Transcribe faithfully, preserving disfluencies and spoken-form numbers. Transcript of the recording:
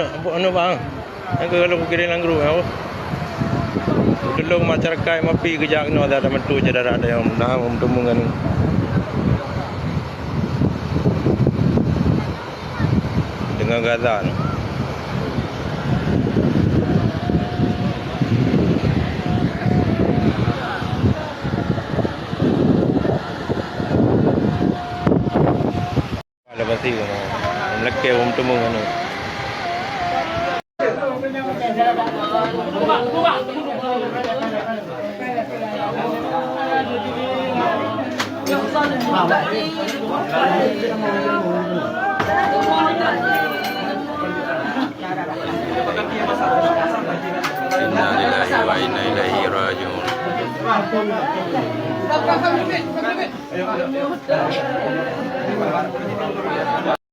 Anu bang, nyang keu lôn kukirém lam grup nyan. Tulông masyarakat Mapi geujak keunoe, dah meutôi syedara nyang na meuteumeung ngon deungon Gaza nyoe. Ada pasti kena melekeh bom temuh kena. Innalillahi wa inna ilaihi raji'un.